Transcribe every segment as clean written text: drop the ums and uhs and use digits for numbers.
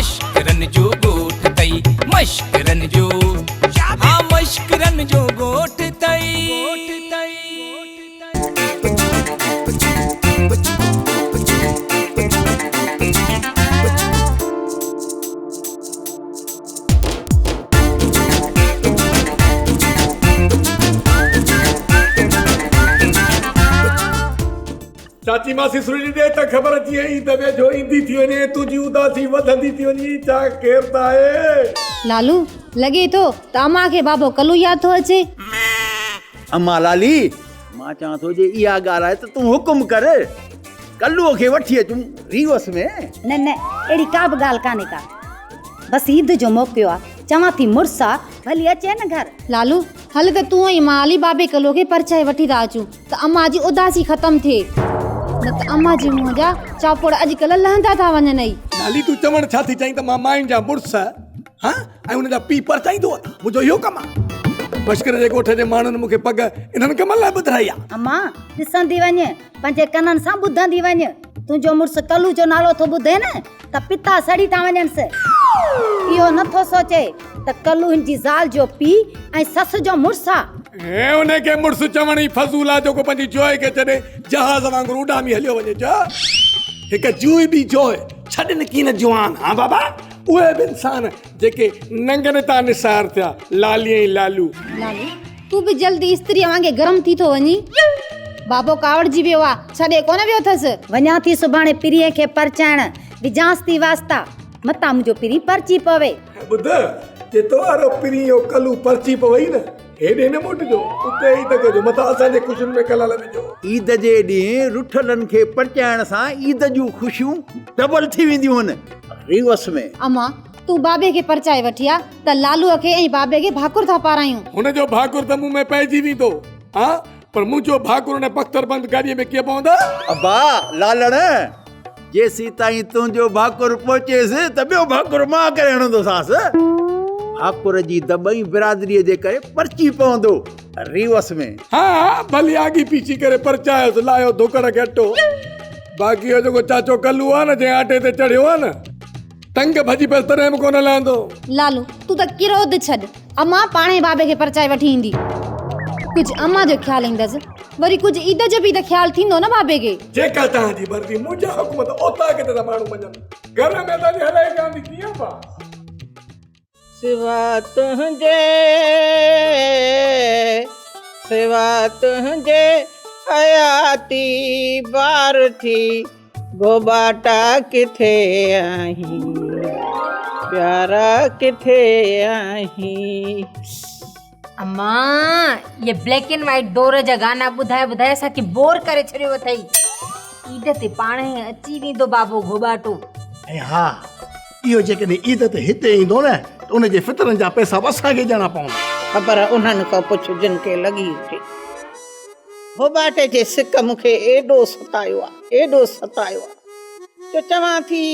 مشڪرن جو ڳوٺ تئي مشڪرن جو ها مشڪرن جو ڳوٺ تئي. چاچي ماسي سريلي ڏي ته خبر جيئن عيد ويجهو ايندي ٿي وڃي تنهنجي اداسي وڌندي ٿي وڃي ڇا خير ته آهي. لالو، لڳي ٿو ته امان کي بابو ڪلو ياد ٿو اچي. امان لالي، مان چوان ٿو جي اها ڳالهه آهي ته تون حڪم ڪر ڪلوء کي وٺي اچون ريوس ۾. نه نه اهڙي ڪا به ڳالهه ڪانهي ڪا. بس عيد جو موقعو آ، چوان ٿي مڙس آ، ڀلي اچي نه گهر. لالو، هل ته تون ۽ مان علي بابي ڪلوء کي پرچائي وٺي ٿا اچون ته امان جي اداسي ختم ٿئي. نه ته امان جي منهن جا چاپوڙ اڄڪلهه لهندا ٿا وڃن ئي. لالي، تون چوڻ ڇا ٿي چاهين ته مان ماين جا مڙس ها ۽ ان جا پيء پرچائيندو وتان، منهنجو اهو ڪم آ. مشڪر جي ڳوٺ جي ماڻهن مون کي پڳ انهن ڪمن لاء ٻڌرائي آ. امان، ڏسندي وڃ، پنهنجي ڪنن سان ٻڌندي وڃ. تنهنجو مڙس ڪلو جو نالو ٿو ٻڌي نه ته پتا سڙي ٿا وڃنس. اهو نه ٿو سوچي ته ڪلو هن جي زال جو پيء ۽ سس جو مڙس آ. ۽ ان کي مڙس چوڻ ئي فضول آ جيڪو پنهنجي جوء کي ڇڏي جهاز وانگر اڏامي هليو وڃي. چئه هڪ جوء ٻي جوء ڇڏن ڪين جوان. ها بابا اهي به انسان جيڪي ننگن تان نثار ٿيا، لالي ۽ لالو. لالو، تون به جلد استريء وانگي گرم ٿي ٿو وڃين. بابو ڪاوڙجي ويو آ، ڇڏي ڪونه ويو اٿس. وڃان ٿي سڀاڻي پرينء کي پرچائڻ، وجهانس ٿي واسطا، متان منهنجو پرين پرچي پوي. ٻڌ، جي تو وارو پرين اهو ڪلو پرچي پوئي نه، هيڏي نه موٽجو، اتي ئي ته ڪجو، متان اسان جي خوشين ۾ خلل وجهو. عيد جي ڏينهن رٺلن کي پرچائڻ سان عيد جون خوشيون ڊبل ٿي وينديون هن. ريوس ۾. امان، تون بابي کي پرچائي وٺي آ ته لالوء کي ۽ بابي کي ڀاڪر ٿا پارايون. هن جو ڀاڪر ته مون ۾ پئجي ويندو ها، پر منهنجو ڀاڪر ان بختر بند گاڏيء ۾ ڪيئن پوندو؟ ابا، لالڻ، جيسيتائين تنهنجو ڀاڪر پهچيس ته ٻيو ڀاڪر مان ڪري هڻندوسانس. ڀاڪر جي دٻ ۽ برادريء جي ڪري پرچي پوندو ريوس ۾. ها ها، ڀلي آڳي پيڇي ڪري پرچايوس، لاهيو ڌوڪڙ کي اٽو. باقي اهو جيڪو چاچو ڪلو آهي نه، جنهن آٽي تي چڙهيو آهي نه، ٽنگ ڀڄي پيس تڏهن به ڪونه لهندو. لالو، تون ته ڪروڌ ڇڏ، امان پاڻهي بابي کي پرچائي وٺي ايندي. ڪجهه امان جو خيال ايندس، وري ڪجهه عيد جو به ته خيال ٿيندو نه بابي کي. جيڪا توهان جي مرضي، منهنجا حڪم ته اوطاق تي ٿا ماڻهو مڃن، گهر ۾ اسان جي هلائي ڪانه ٿي، ڪيئن ڀاء؟ سوا تنهنجي سوا تنهنجي حياتي بار ٿي گوباٽا ڪٿي آهين پيارا ڪٿي آهين. امان اهي بليڪ اينڊ وائيٽ دور جا گانا ٻڌائي ٻڌائي اسان کي بور ڪري ڇڏيو اٿئي. عيد تي پاڻهي اچي ويندو بابو گهوٻاٽو. ۽ ها اهو جيڪڏهن عيد تي هتي ايندو نه ته ان جي فطرن جا پئسا به اسان کي ڏيڻا پوندا. خبر انهن کان پڇ جن کي لڳي هجي. گهوٻاٽي جي سڪ مون کي ايڏو ستايو آ، ايڏو ستايو آ جو چوان ٿي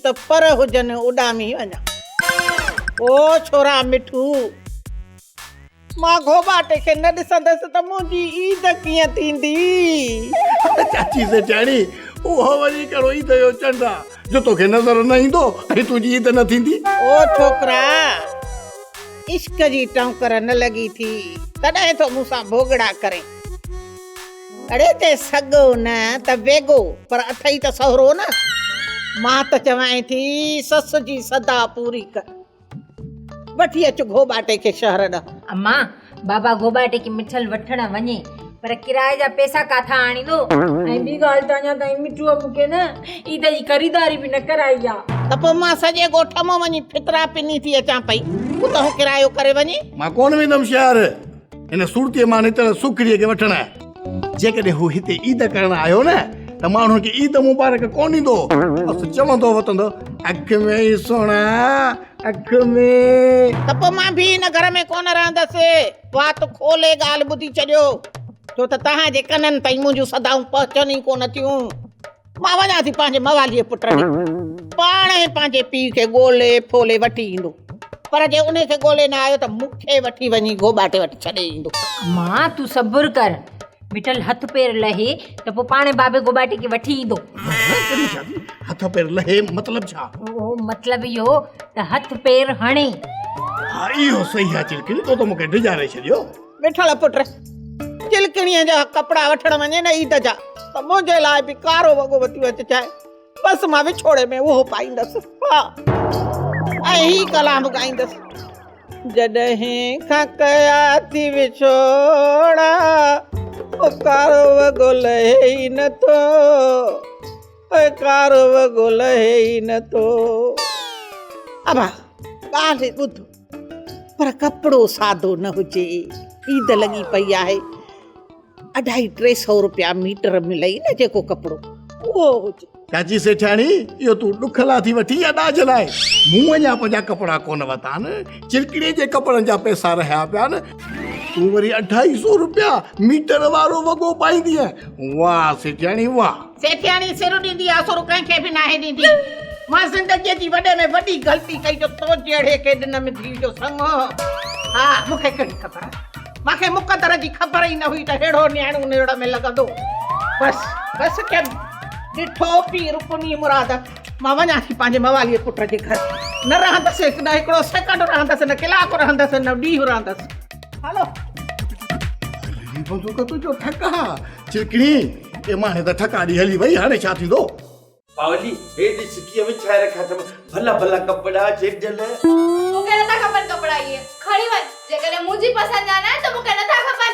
ته پر هجن اڏامي وڃان. او ڇورا مٺو! مان گهوٻاٽي کي نه ڏسندس ته منهنجي عيد ڪيئن ٿيندي؟ چاچي سيٺياڻي، اهو وري ڪهڙو عيد جو چنڊ آ جو توکي نظر نه ايندو ۽ تنهنجي عيد نه ٿيندي؟ او ڇوڪرا، عشق جي ٽئونڪر نه لڳي ٿي، تڏهن ٿو مون سان ڀوڳڙا ڪرين. اڙي تي سڳو نه ته ويڳو، پر اٿئي ته سهرو نه. مان ته چوانء ٿي، سس جي صدا پوري ڪر. وٺي اچ گهوٻاٽي کي شهر ڏانهن. امان، بابا گهوٻاٽي کي مٺل وٺڻ وڃي، پر ڪرائي جا پئسا ڪاٿان آڻيندو؟ ۽ ٻي ڳالهه ته اڃا تائين مٺوء مون کي نه عيد جي خريداري به نه ڪرائي آ. ته پوء مان سڄي ڳوٺ مان وڃي ڦترا پني ٿي اچان پئي، اتهون ڪرايو ڪري وڃي. مان ڪونه ويندم شهر، هن سورتيء مان نڪتل سوکڙيء کي وٺڻ. جيڪڏهن هو هتي عيد ڪرڻ آيو نه ته ماڻهن کي عيد مبارڪ ڪونه ڏيندو، بس چوندو وتندو، اک ۾ ئي سهڻا، اک ۾. ته پوء مان به هن گهر ۾ ڪونه رهندس. وات کولي ڳالهه ٻڌي ڇڏيو، ڇو ته توهان جي ڪنن تائين منهنجون صدائون پهچن ئي ڪونه ٿيون. مان وڃان ٿي پنهنجي مواليء پٽ ڏي. پاڻ ئي پنهنجي پيء کي ڳولي ڦولي وٺي ايندو. پر جي انهي کي ڳولي نه آيو ته مون کي وٺي وڃي گهوٻاٽي وٽ ڇڏي ايندو. امان تون صبر ڪر. مٺل هٿ پير لهي ته پوء پاڻ بابي گوٻاٽي کي وٺي ايندو. ڪهڙي شادي؟ هٿ پير لهي مطلب ڇا؟ اهو مطلب اهو ته هٿ پير هڻي. ها اهو صحيح آ چلڪڻي تو ته مون کي ڊيڄاري ڇڏيو. مٺل پٽ چلڪڻيء جا ڪپڙا وٺڻ وڃين نه عيد جا ته منهنجي لاء به ڪارو وڳو وٺي اچجانء. بس مان وڇوڙي ۾ اهو پائيندس. ها ۽ هي ڪلام ڳائيندس. جڏهن کان ڪيا ٿي وڇوڙا، او ڪارو وڳو لهي ئي نه ٿو، او ڪارو وڳو لهي ئي نه ٿو. ابا ڳالهه ٻڌ، پر ڪپڙو سادو نه هجي، عيد لڳي پئي آهي، اڍائي ٽي سئو روپيا ميٽر ملئي نه جيڪو ڪپڙو اهو هجي. چاچي سيٺياڻي، اهو تون ڏک لاء ٿي وٺين يا ڏاج لاء؟ مون اڃا پنهنجا ڪپڙا ڪونه ورتا آهن، چرڪڙي جي ڪپڙن جا پئسا رهيا پيا آهن، تون وري اڍائي سئو روپيا ميٽر وارو وڳو پائيندينء؟ واهه سيٺياڻي واهه! سيٺياڻي سر ڏيندي آ، سر ڪنهن کي به ناهي ڏيندي. مان زندگيء جي وڏي ۾ وڏي غلطي ڪئي جو تو جهڙي کي ڏنم ڌيء جو سڱ. ها، مون کي ڪهڙي خبر؟ مان کي مقدر جي خبر ئي نه هئي ته ههڙو نياڻو نرڙ ۾ لڳندو. بس بس ڪيم. ڏٺو پير پني مراد. مان وڃان ٿي پنهنجي مواليء پٽ جي گهر. نه رهندس نه هڪڙو سيڪنڊ رهندس نه ڪلاڪ رهندس نه ڏينهن رهندس. هلو. هلي بندوق تنهنجو ٺڪا. چرڪڻي، اي ماڻهي ته ٺڪا ڏي هلي وئي هاڻي ڇا ٿيندو؟ پاولي، هي ڏس ڪيئن وڇائي رکيا اٿم، ڀلا ڀلا ڪپڙا، سينڊل. مون کي نٿا کپن ڪپڙا اهي، کڻي وڃ، جيڪڏهن منهنجي پسند جا نه آهن ته مون کي نٿا کپن.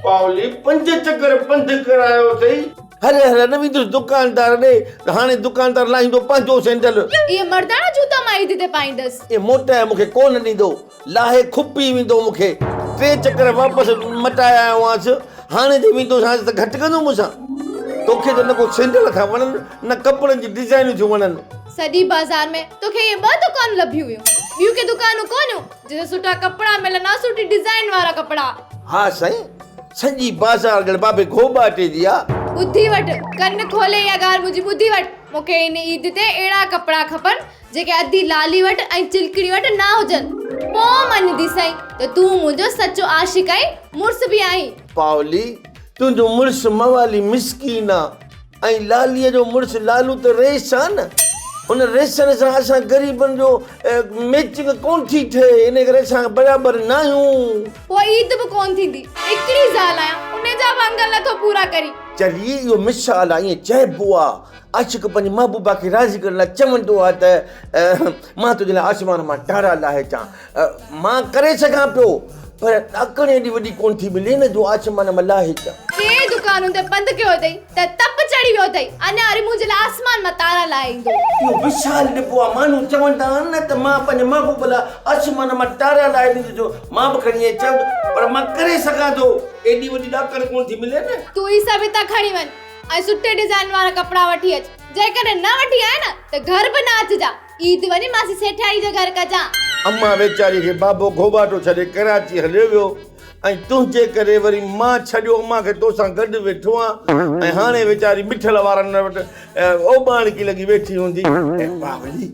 پاولي، پنج چڪر پنڌ ڪرايو اٿئي. هر هر نه ويندس دڪاندار ڏي ته هاڻي دڪاندار لاهيندو پنهنجو سينڊل. اهي مرداڻا جوتا مان عيد تي پائيندس. اهي موٽائي مون کي ڪونه ڏيندو. لاهي کپي ويندو مون کي. ٽي چڪر واپس مٽائي آيو آهيانس، هاڻي جي ويندوسانس ته گهٽ ڪندو مون سان. توکي ته نه ڪو سينڊل ٿا وڻن، نه ڪپڙن جي ڊزائينون ٿيون وڻن. سڄي بازار ۾ توکي اهي ٻه دڪان لڀيون هيون، ٻيون ڪي دڪانون ڪونهيون، جتي سٺا ڪپڙا ملن ها، سٺي ڊزائين وارا ڪپڙا. ها سائين، سڄي بازار ڄڻ بابي گهوٻاٽي جي آ. ٻڌي وٺ، ڪن کولي اها ڳالهه منهنجي ٻڌي وٺ، مون کي هن عيد تي اهڙا ڪپڙا کپن، جيڪي ادي لالي وٽ ۽ چلڪڙي وٽ نه هجن. پوء مڃنديسين ته تون منهنجو سچو عاشق ۽ مڙس به آهين. پاولي، تنهنجو مڙس موالي مسڪين آ ۽ لاليء جو مڙس لالو ته رئيس آ نه. ان رئيسن سان اسان غريبن جو ميچنگ ڪونه ٿي ٺهي، ان ڪري اسان برابر ناهيون. پوء عيد به ڪونه ٿيندي. هڪڙي زال آهيان، ان جا به انگل نٿو پورا ڪرين. چلي، اهو مثال آ، ائين چئبو آ. عاشق پنهنجي محبوبه کي راضي ڪرڻ لاء چوندو آهي ته مان تنهنجي لاء آسمان مان تارا لاهي اچان. مان ڪري سگهان پيو پر ڏاڪڻ ايڏي وڏي ڪونه ٿي ملي نه جو آسمان مان لاهي اچان. ٽي دڪانن تي پنڌ ڪيو اٿئي ته تپ چڙهي ويو اٿئي. اڃا وري منهنجي لاء آسمان مان تارا لاهي ايندو. اهو وشال ڏبو آهي. ماڻهو چوندا آهن نه ته مان پنهنجي محبوب لاء آسمان مان تارا لاهي ڏيندس. مان به کڻي ائين چوان ٿو پر مان ڪري سگهان ٿو. ايڏي وڏي ڏاڪڻ ڪونه ٿي ملي نه. تون هي سڀ هتان کڻي وڃ. ۽ سٺي ڊزائين وارا ڪپڙا وٺي اچ. جيڪڏهن نه وٺي آئين نه ته گهر به نه اچجان. عيد وڃي ماسي سيٺياڻي جي گهر ڪجان. امان ويچاري کي بابو گهوٻاٽو ڇڏي ڪراچي هليو ويو ۽ تنهنجي ڪري وري مان ڇڏيو امان کي توسان گڏ ويٺو آن ۽ هاڻي ويچاري مٺل وارن وٽ اوٻاڻڪي لڳي ويٺي هوندي. اي باولي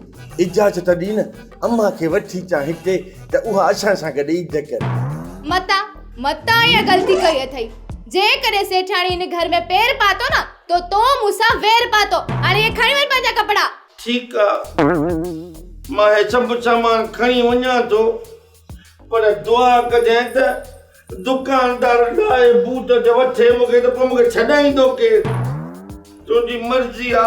اجازت ڏي نه امان کي وٺي اچان هتي ته اها اسان سان گڏ عيد ڪري. متان متان اها غلطي ڪئي اٿئي. جيڪڏهن سيٺياڻي هن گهر ۾ پير پاتو نه ته تو مون سان وير پاتو. هاڻي اهي کڻي وڃ پنهنجا ڪپڙا. ٺيڪ آ، مان هي سڀ سامان کڻي وڃان ٿو، پر دعا ڪجانء ته دڪاندار لاهي بوٽ تي وٺي مون کي ته پوء مون کي ڇڏائيندو ڪير؟ تنهنجي مرضي آ.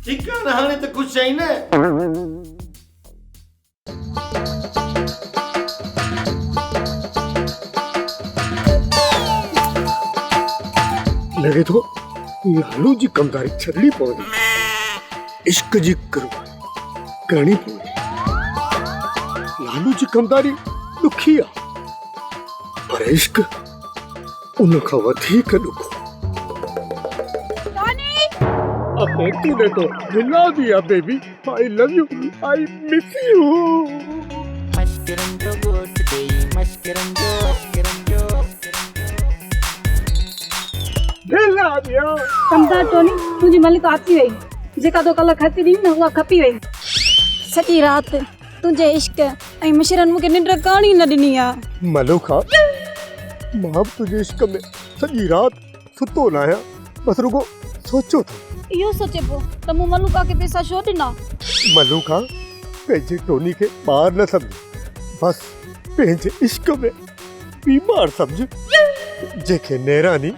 ٺيڪ آ نه، هاڻي ته خوش آهين نه؟ لڳي ٿو لالو جي ڪمداري ڇڏڻي پوندي، عشق جي قرباني ڪرڻي پوندي. لالو جي ڪمداري ڏکي آ پر عشق ان کان وڌيڪ ڏکو. ابي تون تو دلا ديا baby. I love you I miss you. مشڪرن جو ڳوٺ ڏيئي مشڪرن جو مشڪرن جو دلا ديا. ڪمدار ٽوني تنهنجي ملڪ اچي وئي جيڪا تو ڪلهه خط ڏني نه اها کپي وئي. سڄي رات تنهنجي عشق ۽ مشرن مون کي ننڊ ڪرڻ ئي نه ڏني آ. ملوڪا، مان به تنهنجي عشق ۾ سڄي رات ستو ناهيان، بس رڳو سوچيو اٿم. اهو سوچي پيو ته مون ملوڪا کي پئسا ڇو ڏنا. ملوڪا، پنهنجي ٽوني کي ٻار نه سمجهه، بس پنهنجي عشق ۾ بيمار سمجهه، جنهن کي نيراني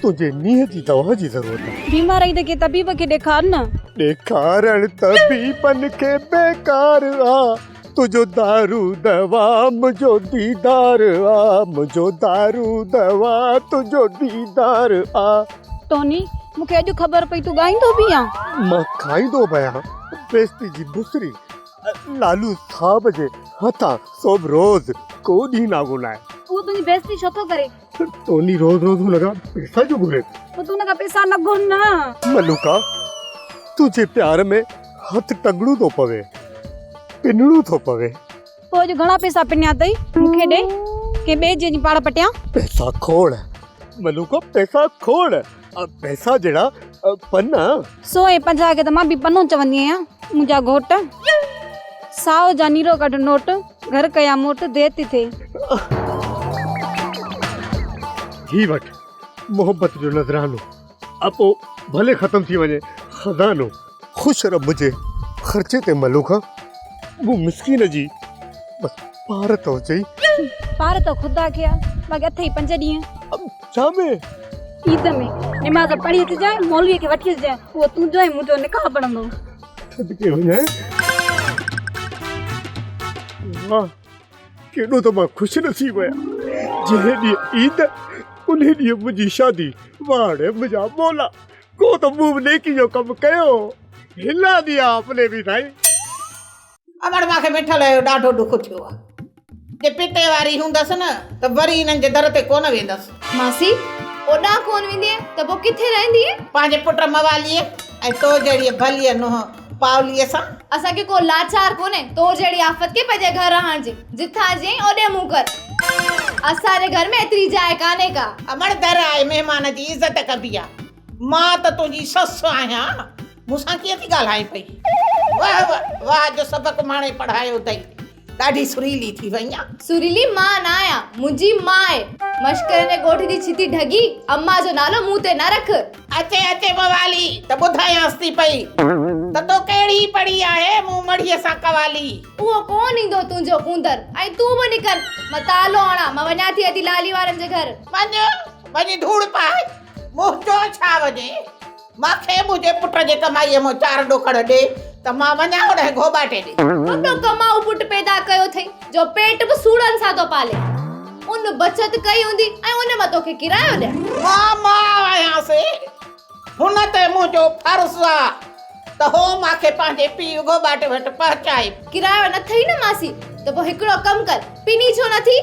تنهنجي نينهن جي دوا جي ضرورت آهي. بيمار آهين ته ڪنهن طبيب کي ڏيکار نه. ڏيکارڻ طبيبن کي بيڪار آ، تنهنجو دارو دوا منهنجو ديدار آ، منهنجو دارو دوا تنهنجو ديدار آ. ٽوني، مون کي اڄ خبر پئي تون ڳائيندو به آن. مان کائيندو به آهيان بيستي جي بسري لالو صاحب جي هٿان سو به روز ڪو ڏينهن ناغو ناهي. اهو تنهنجي بيستي ڇو ٿو ڪري؟ ٽوني روز روز هن کان پئسا جو گهري ٿو. پوء تون هن کان پئسا نه گهر نه. ملوڪا، تنهنجي پيار ۾ هٿ ٽنگڻو ٿو پوي، پنڻو ٿو پوي. پوء اڄ گهڻا پئسا پنيا اٿئي؟ مون کي ڏي، ڪنهن ٻئي جي وڃي پاڙ پٽيان. پئسا کوڙ ملوڪا، پئسا کوڙ، پئسا جهڙا پن. سو ۽ 50 کي ته مان به پنو چوندي آهيان، منهنجا گهوٽ. سائو جا نيرو ڪڍ نوٽ، گهر ڪيا موٽ، دير ٿي ٿئي. هي وٺ محبت جو نذرانو، پوء ڀلي ختم ٿي وڃي خزانو. خوش رھ منهنجي خرچي تي ملوڪا، مون مسڪين جي بس پار ته هجئي. پار ته خدا کي آ، باقي اٿئي پنج ڏينهن. ڇا ۾؟ عيد ۾. نماز پڙهي اچجانء، مولويء کي وٺي اچجانء، اهو تنهنجو ۽ منهنجو نڪاح پڙهندو. صدقي وڃان. واهه ڪيڏو ته مان خوش نصيب آهيان. جنهن ڏينهن عيد، انهي ڏينهن منهنجي شادي. واهه ڙي منهنجا مولا، ڪو ته مون به نيڪي جو ڪم ڪيو. هلا ديا آپ ني به سائين. امڙ مان کي مٺل جو ڏاڍو ڏک ٿيو آ. جي پتي واري هوندس نه ته وري انهن جي در تي ڪونه ويندس. ماسي، اوڏانهن ڪونه ويندينء ته پوء ڪٿي رهندينء؟ پنهنجي پٽ مواليء ۽ تو جهڙيء ڀليء نونهن پاوليء سان. اسان کي ڪو لاچار ڪونهي تو جهڙي آفت کي پنهنجي گهر رهائڻ جي. جتان جيئين اوڏي منهن ڪر. اسان جي گهر ۾ ايتري جاء ڪانهي ڪا. امڙ در آئي مهمان جي عزت ڪبي آ. مان ته تنهنجي سس آهيان. مون سان ڪيئن ٿي ڳالهائين پئي. واهه واهه جو سبق ماڻي پڙهايو اٿئي. ڏاڍي سريلي ٿي وئين آن. سريلي مان نه آهيان، منهنجي ماء آهي. مشڪرن جي ڳوٺ جي ڇتي ڍڳي، اما جو نالو مون تي نه رک. اچي اچي موالي ته ٻڌايانس ٿي پئي ته تو ڪهڙي پڙهي آهي مون مڙهيء سان قوالي. اهو ڪونه ايندو تنهنجو ڪونڌر ۽ تون به نڪر، مان تالو آڻان، مان وڃان ٿي ادي لالي وارن جي گهر. وڃ، وڃي ڌوڙ پاء، منهنجو ڇا وڃي. مان کي منهنجي پٽ جي ڪمائيء مان چار ڏوڪڙ ڏي ته مان وڃان اوڏانهن گهوٻاٽي ڏي. وڏو ڪمائو پٽ پيدا ڪيو اٿئي جو پيٽ به سوڙن سان ٿو پالي. ان بچت ڪئي هوندي ۽ ان مان توکي ڪرايو ڏيان. مان ماء آهيان سي هن تي منهنجو فرض آ ته هو مان کي پنهنجي پيء گهوٻاٽي وٽ پهچائي. ڪرايو نه اٿئي نه ماسي ته پوء هڪڙو ڪم ڪر. پني ڇو نه ٿي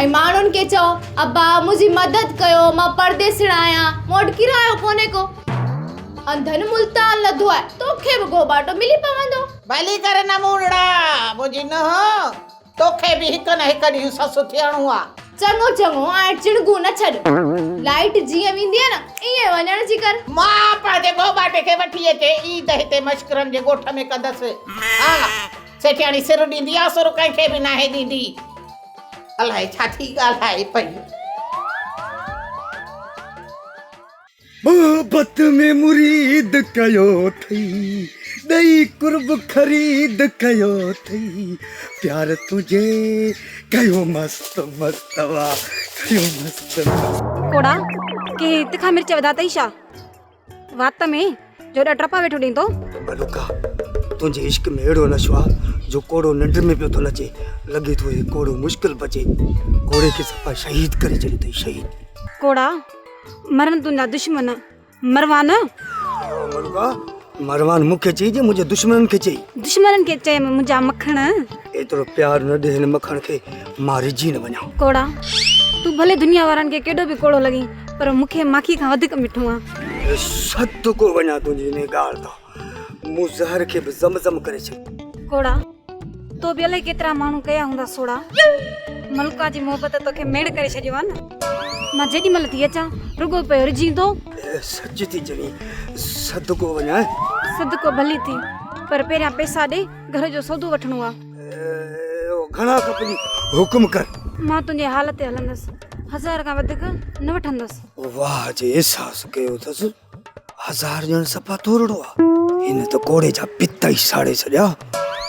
۽ ماڻهن کي چئو ابا منهنجي مدد ڪيو مان پرديسڻ آهيان مون وٽ ڪرايو ڪونهي ڪو. انڌن ملتان لڌو آهي توکي به گهوٻاٽو ملي پوندو. ڀلي ڪر نمونڙا منهنجي ننهن توکي به هڪ نه هڪ ڏينهن سس ٿيڻو آ. چڱو چڱو هاڻي چڻگون نه ڇڏ. لائيٽ جيئن ويندي آهي نه ائين وڃڻ جي ڪر. مان پنهنجي گهوٻاٽي کي وٺي اچي عيد هتي مشڪرن جي ڳوٺ ۾ ڪندس. ها. سيٺياڻي سر ڏيندي آ، سر ڪنهن کي به ناهي ڏيندي. الائي ڇا ٿي ڳالهائي پئي. محبت ۾ مريد ڪيو اٿئي، ڏئي قرب خريد ڪيو اٿئي، پيار تنهنجي ڪيو مست مست وا ڪيو مست مست. ڪوڙا، ڪنهن تکا مرچ وڌا اٿئي ڇا؟ وات ۾ جو ايڏا ٽپا ويٺو ڏين تو. بلوڪا، تنهنجي عشق ۾ اهڙو نشو آ جو ڪوڙو ننڊ ۾ پيو ٿو نچي. لڳي ٿو هي ڪوڙو مشڪل بچي. ڪوڙي کي صفا شهيد ڪري ڇڏيو اٿئي، شهيد. ڪوڙا، مرن تنهنجا دشمن، مروان. ملوڪا، مروان مون کي چئي جي منهنجي دشمنن کي چئي. دشمنن کي چيم منهنجا مکڻ. ايترو پيار نه ڏي هن مکڻ کي، مان رجي نه وڃان. ڪوڙا، تون ڀلي دنيا وارن کي ڪيڏو به ڪوڙو لڳين، پر مون کي ماکي کان وڌيڪ مٺو آن. صدقو وڃان تنهنجي انهي ڳالهه تان، مون زهر کي به زم زم ڪري ڇڏيو. ڪوڙا، تو به الائي ڪيترا ماڻهو ڪيا هوندا سوڙها. ملڪا جي محبت توکي ميڙ ڪري ڇڏيو آ نه. مان جيڏي مهل ٿي اچان، رڳو پيو رجهيندو. سچ ٿي چوين، صدقو وڃان. صدقو ڀلي ٿي، پر پهريان پئسا ڏي، گهر جو سودو وٺڻو آ. اهو گهڻا کپني حڪم ڪر. مان تنهنجي حال تي هلندس. هزار کان وڌيڪ نه وٺندس. واهه جي احساس ڪيو اٿس. هزار ڄڻ صفا ٿورڙو آ. هن ته ڪوڙي جا پت ئي ساڙي ڇڏيا.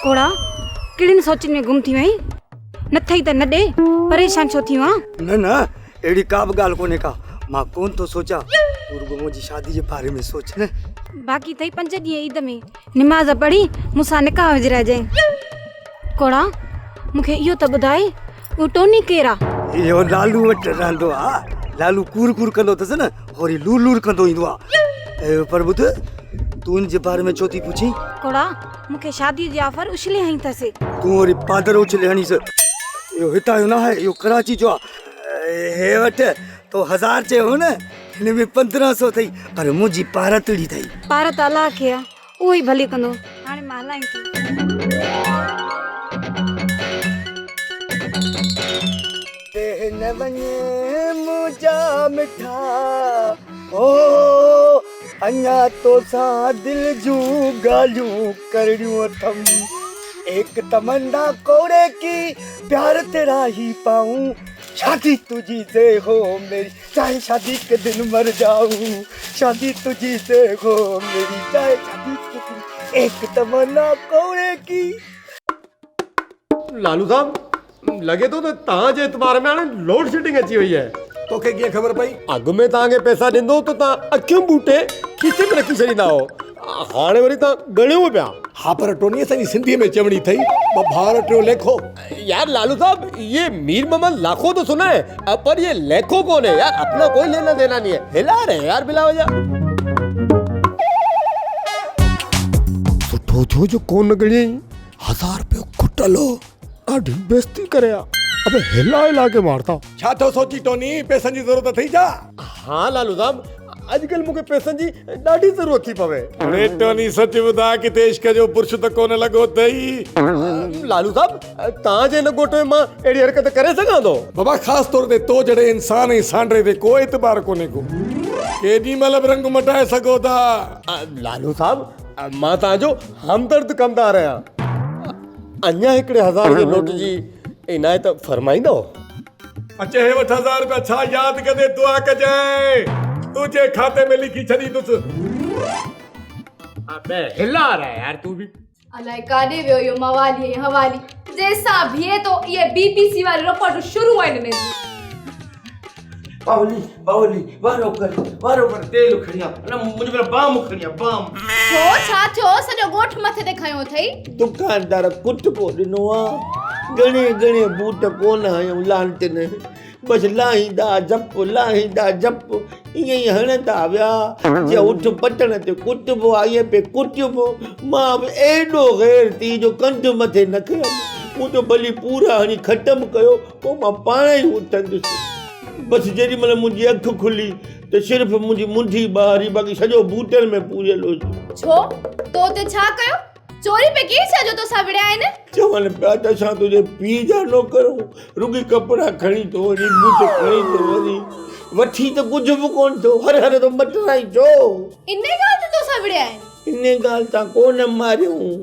ڪوڙا، ڪهڙين سوچن ۾ گم ٿي وئين؟ نه ٿئي ته نه ڏي، پريشان ڇو ٿي وئين؟ نه نه، اهڙي ڪا به ڳالهه ڪونهي ڪا. مان ڪونه ٿو سوچان. تون رڳو منهنجي شادي جي باري ۾ سوچ نه. باقي ٿئي پنج ڏينهن عيد ۾ نماز پڙهي مون سان نڪاح وجهرائجانء. ڪوڙا، مون کي اهو ته ٻڌاء، اهو ٽوني ڪير آ؟ اهو لالو وٽ رهندو آ. لالو ڪور ڪور ڪندو اٿس نه، هوري لور لور ڪندو ايندو آ. پر ٻڌ، تون ان جي باري ۾ ڇو ٿي پڇين؟ ڪوڙا، مون کي شاديء جي آفر اڇلي هنئي اٿس. تون وري پادر اڇلي هڻيس. اهو هتان جو ناهي، اهو ڪراچي جو آ. هي وٺ، تو هزار چيو هو نه، هن ۾ 15 سو اٿئي، پر منهنجي پارت اڙي اٿئي. پارت الله کي آ، اهو ئي ڀلي ڪندو. هاڻي مان هلان ٿي. ڏيهه نه وڃ منهنجا مٺا او اڃا توسان دل جون ڳالهيون ڪرڻيون اٿم ايڪ تمنا ڪوڙي ڪي پيار تيرا هي پائون شادي تجهي سي هو ميري چاهي شادي ڪي دن مر جائون شادي تجهي سي هو ميري چاهي شادي ڪي دن ايڪ تمنا ڪوڙي ڪي. لالو صاحب لڳي ٿو ته توهان جي اعتبار ۾ هاڻي لوڊ شيڊنگ اچي وئي آهي. توکي ڪيئن خبر پئي؟ اڳ ۾ توهان کي پئسا ڏيندو هو ته توهان اکيون ٻوٽي کيسي ۾ رکي ڇڏيندا هئو. هاڻي وري توهان ڳڻيو به پيا. ها پر ٽوني اسان جي سنڌيء ۾ چوڻي اٿئي ٻه ڀار ٽيون ليکو. يار لالو صاحب يي مير محمد لاکو تو سنا هي پر يي ليکو ڪون هي يار اپنا ڪوئي لينا دينا نهي هي هلا رهي هي يار بلا وجه. سٺو ٿيو جو ڪونه ڳڻيائين. هزار رپيو کٽل هو. ڏاڍي بيستي ڪري ها. ابي هلا هلا ڪي مارتا. ڇا ٿو سوچين ٽوني پئسن جي ضرورت اٿئي ڇا؟ ها لالو صاحب اڄڪلهه مون کي پئسن جي ڏاڍي ضرورت ٿي پوي. اڙي ٽوني سچ ٻڌاء ڪٿي عشق جو برش ته ڪونه لڳو اٿئي؟ لالو صاحب توهان جي هن ڳوٺ ۾ مان اهڙي حرڪت ڪري سگهان ٿو؟ بابا خاص طور تي تو جهڙي انسان ۽ سانڊري تي ڪو اعتبار ڪونهي ڪو. ڪيڏي مهل به رنگ مٽائي سگهو ٿا. لالو صاحب مان توهان جو همدرد ڪمدار آهيان. اڃا هڪڙي هزار جي نوٽ جي عنايت فرمائيندؤ؟ اچ هي وٺ هزار رپيا ڇا ياد ڪندي دعا ڪجانء تنهنجي کاتي ۾ لکي ڇڏيندس. ابي هلا رها يار تون به. الائي ڪاڏي ويو اهو موالي ۽ حوالي جنهن سان بيهي ٿو اهي بي بي سي واريون رپورٽون شروع آهن هن جون. باولي باولي وارو ڪر وارو ڪر تيل کڻي آ نه منهنجو پير بام کڻي آ بام. ڇو ڇا ٿيو سڄو ڳوٺ مٿي تي کنيو اٿئي. دڪاندار ڪٽڪو ڏنو آ ڳڻي ڳڻي بوٽ ڪونه هنيو لانتين بس لاهيندا جپ لاهيندا جپ ائين ئي هڻندا ويا جيئن اٺ پٽڻ تي ڪٽبو آ ائين پئي ڪٽيم مان به ايڏو غيرتي جو ڪنڌ مٿي نه کنيم مون چيو ڀلي پورا هڻي ختم ڪيو پوء مان پاڻ ئي اٿندس. بس جيڏي مهل منهنجي اک کلي ته صرف منهنجي منڍي ٻاهر هئي باقي سڄو بوٽن ۾ پوريل هيس. ڇو؟ تو اتي ڇا ڪيو؟ چوري پئي ڪئي ڇا جو توسان وڙهيا آهن؟ چون پيا ته اسان تنهنجي پيء جا نوڪر آهيون، رڳي ڪپڙا کڻي ٿو وڃين، بوٽ کڻي ٿو وڃين، وٺي ته ڪجهه به ڪونه ٿو، هر هر ٿو مٽرائين ڇو؟ انهيء ڳالهه تي توسان وڙهيا آهن؟ انهيء ڳالهه تان ڪونه ماريائون.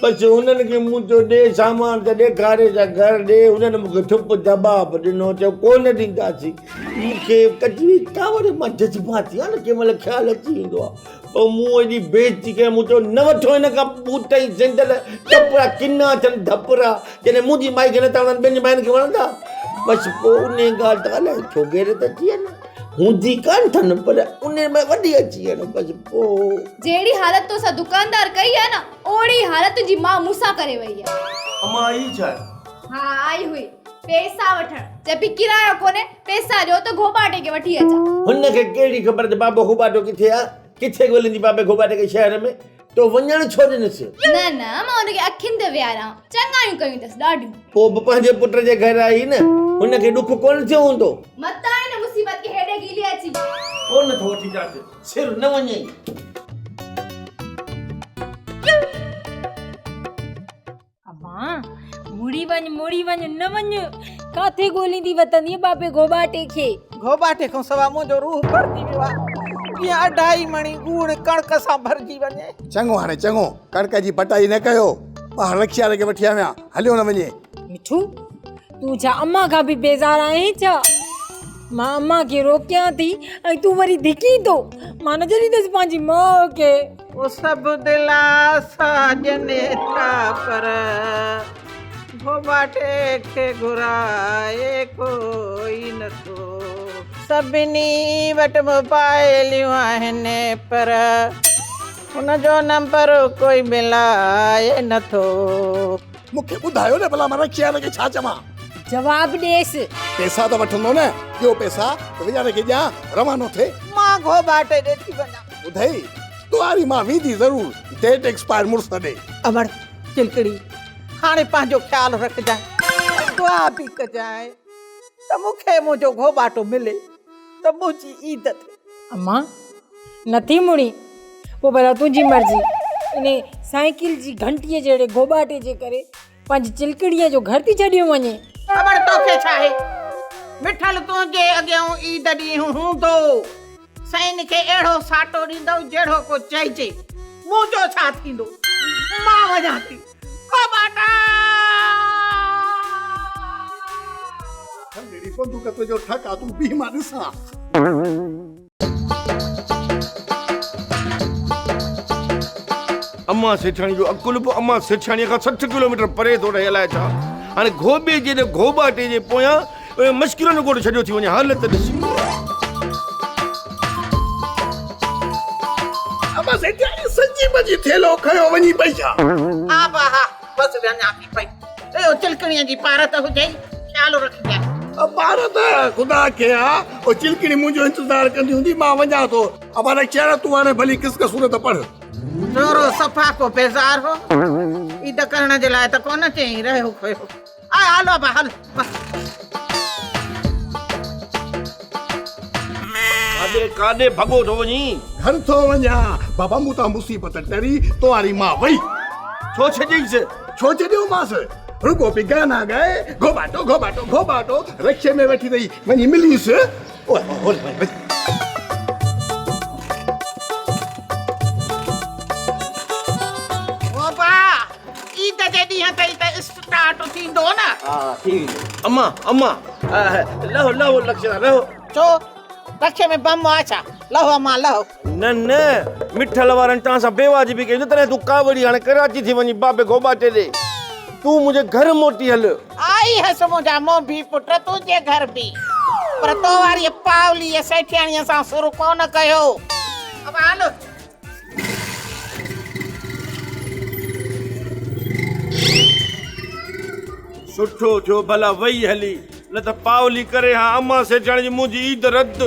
بس هنن کي مون چيو ڏي سامان ته ڏيکاري جا گهر ڏي. هنن مون کي ٺپ جواب ڏنو، چيو ڪونه ڏينداسين. مون کي ڪجوي ڪاوڙ مان جذباتي آهيان نه ڪنهن مهل خيال اچي ويندو آهي. پوء مون ايڏي بيعزتي ڪئي، مون چيو نه وٺو هن کان بوٽ ۽ سينڊل، ڪپڙا ڪنا اٿن ڌپرا، جڏهن منهنجي مائي کي نٿا وڻن ٻين جي ماين کي وڻندا؟ بس پوء انهيء ڳالهه تان الائي ڇو غيرت اچي وين. هوندي ڪانه اٿن پر انهي ۾ وڏي اچي وين بس پوء. جهڙي حالت توسان دڪاندار ڪئي آهي نه اوهڙي حالت تنهنجي ماء مون سان ڪري وئي آهي. امان آئي ڇا؟ ها آئي هئي پئسا وٺڻ. چئي پئي ڪرايو ڪونهي پئسا ڏيو ته گهوٻاٽي کي وٺي اچان. هن کي ڪهڙي خبر ته بابو گهوٻاٽو ڪٿي آهي؟ ڪٿي ڳوليندي بابي گهوٻاٽي کي شهر ۾؟ تو وڃڻ ڇو ڏنس؟ نه نه مان هن کي اکين تي ويهاريان، چڱايون ڪيون اٿس ڏاڍيون. پوء به پنهنجي پٽ جي گهر آئي نه، هن کي ڏک ڪونه ٿيو هوندو. متان هن مصيبت کي هيڏي گهلي اچي. ڪونه ٿو وٺي چاچ، سر نه وڃئي. امان، مڙي وڃ، مڙي وڃ، نه وڃ. ڪاٿي ڳوليندي وتندينء بابي گهوٻاٽي کي. گهوٻاٽي کان سوا منهنجو روح ڀرجي ويو آهي. جيئن اڍائي مڻي ڳوڻ ڪڻڪ سان ڀرجي وڃي. چڱو هاڻي چڱو، ڪڻڪ جي پٽائي نه ڪيو. ٻاهر رکياري کي وٺي آيو آهيان، هليو نه وڃي. مٺو، تون ڇا امان کان به بيزار آهين ڇا؟ مان امان کي روڪيان ٿي ۽ تون وري ڌڪين ٿو. مان نه ڇڏيندس پنهنجي ماء کي. او سڀ دلاسا ڏين ٿا پر گهوٻاٽي کي گهرائي ڪوئي نٿو. سڀني وٽ موبائليون آهن پر هن جو نمبر ڪوئي ملائي نٿو. مون کي ٻڌايو نه ڀلا مان رکيار کي ڇا چوان؟ جواب ڏيس. پئسا ته وٺندو نه، ڏيو پئسا ته ويچاري کي ڏيان، روانو ٿئي. مان گهوٻاٽي ڏي ٿي وڃان. ٻڌئي، تواري مان ويندي ضرور، ڊيٽ ايڪسپائر مڙس ڏي. امڙ چلڪڙي، هاڻي پنهنجو خيال رکجانء ۽ دعا به ڪجانء ته مون کي منهنجو گهوٻاٽو ملي ته منهنجي عيد ٿئي. امان، نٿي مڙين، پوء ڀلا تنهنجي مرضي. انهي سائيڪل جي گهنٽيء جهڙي گهوٻاٽي جي ڪري پنهنجي چلڪڙيء جو گهر ٿي ڇڏيو وڃين. امڙ توکي ڇاهي؟ مٺل تنهنجي اڳيئون عيد ڏينهن هوندو. سائين کي اهڙو ساٽو ڏيندؤ جهڙو ڪو چئجي. منهنجو ڇا ٿيندو؟ مان وڃان ٿي. گهوٻاٽا! ٿلهڙي بندوق تنهنجو ٺڪ آ، تون بيهه مان ڏسان. امان سيٺياڻي جو عقل به امان سيٺياڻيء کان 60 ڪلوميٽر پري ٿو رهي الائي ڇا هاڻي گهوٻي جيڏي گهوٻاٽي جي پويان مشڪلن جو ڳوٺ ڇڏيو ٿي وڃي حالت ڏس. امان سيٺياڻي سچي پچي ٿيلهو کنيو وڃي پئي ڇا؟ ها با ها بس وڃان ٿي پئي. اهو چلڪڻيء جي پارت هجئي، خيال رکجانء. پارت خدا کي آ، او چلڪڻي منهنجو انتظار ڪندي هوندي، مان وڃان ٿو. ابا رکيارا تون هاڻي ڀلي قسط سورت پڙهه. ڇورو صفا ڪو بيزار هو، عيد ڪرڻ جي لاء ته ڪونه چيائين، رهيو کهيو. آء هل ابا هل بس. ڪاڏي ڪاڏي ڀڳو ٿو وڃين؟ گهر ٿو وڃان بابا مون تان مصيبت ٽري تواري مان وئي. ڇو ڇڏيئيس؟ ڇو ڇڏيومانس؟ رڳو پئي گانا ڳائي گهوٻاٽو گهوٻاٽو گهوٻاٽو رڪشي ۾ ويٺي رهي وڃي مليس. اوهه اوهه وڃ. بابا عيد جي ڏينهن تي ئي ته اسٽارٽ ٿيندو نه. ها ٿي ويندو. اما اما لهو لهو لڪشنا لهو. ڇو رڪشي ۾ بم آ ڇا؟ لهو اما لهو. نه نه مٺل وارن توهان سان بيواجبي ڪئي هوندي تڏهن تون ڪاوڙي هاڻي ڪراچي ٿي وڃين بابي گهوٻاٽي ڏي. تون منهنجي گهر موٽي هل. آئي هيس منهنجا مونڀي پٽ تنهنجي گهر به پر تو واريء پاوليء سيٺياڻيء سان سر ڪونه ڪيو. ابا هل. سٺو ٿيو ڀلا وئي هلي نه ته پاولي ڪري ها امان سيٺياڻي جي منهنجي عيد رد.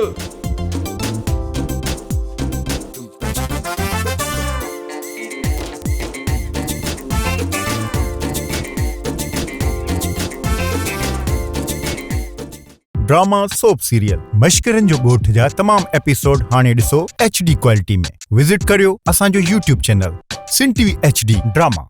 ڊراما سوپ سيريل مشڪرن جو ڳوٺ جا تمام ايپيسوڊ هاڻي ڏسو ايڇ ڊي ڪوالٽي ۾ وزٽ ڪريو اسان جو YouTube channel Sindh T V H D drama.